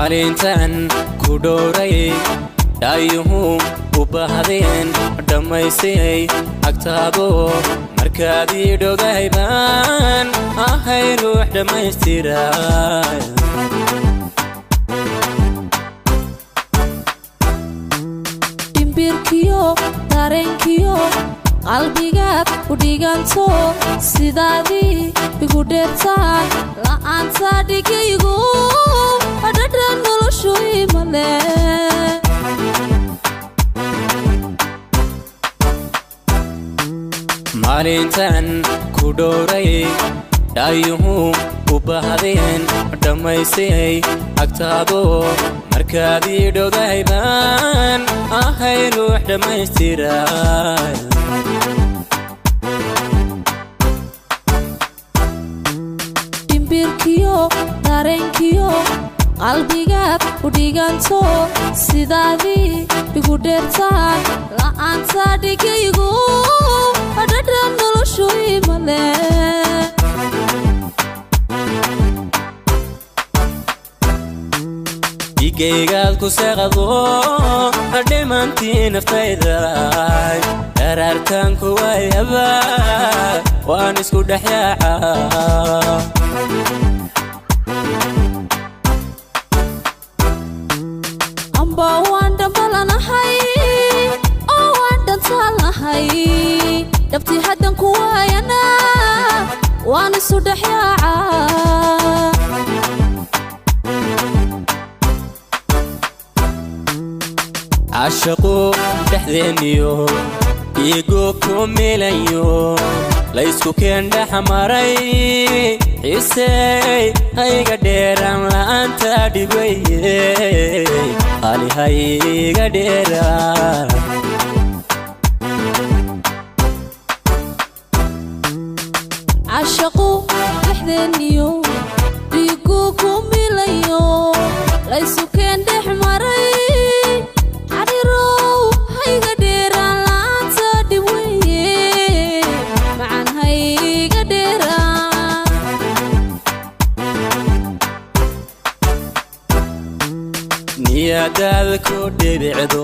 Maalintan ku dhowray dhaayuhu u baahdeen dhammaystay agtaado markaad ii dhowdahay baan ahay ruux dhammaystira. Dhimbirkiyo dareenkiyo qalbigaad ku dhiganto sidaadii igu dheertaan la'aanta dhigaygu dhadhan noloshu imale. Maalintan ku dhowray dhaayuhu u baahdeen dhammaystay agtaado markaad ii dhowdahay baan ahay ruux dhammaystira. Dhimbirkiyo dareenkiyo qalbigaad ku dhiganto sidaadii igu dheertaan la'aanta dhigaygu dhadhan noloshu imale. Dhigaygaad ku seeqado dhimantii naftayda daraartaan kuwayaba waan isku dhex yaacaa. Amba waan dhambalanahay oo waan dhantaalnahay dhabtii haddan ku waayana waan isu dhex yaacaa. Cashaqu dhexdeenniyo dhiigu ku milayo laysku keen dhex maray xiisey hayga dheeraan la'aanta dhibweye qali hayga dheeraan. Cashaqu dhexdeenniyo dhiigu ku milayo laysu keen dhex maray carirow hayga dheeraan la'aanta dhib weye macan hayga dheeraan. Niyadaada ku dhibicdo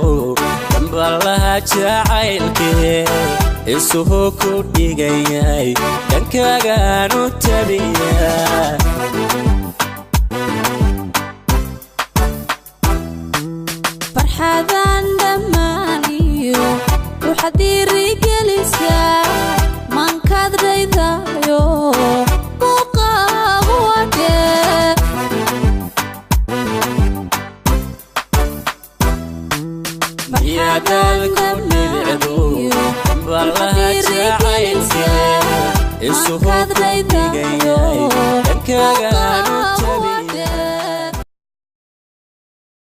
damballaha jacaylkee isuhu ku dhigayay dhankaagaan u tabiya. Farxadan dhammaaniyo waxaad dhiirigelisaa mankaad dhaydayo muuqaagu wadhe. Niyadaada ku dhibicdo damballaha jacaylkee isuhu ku dhigayay dhankaagaan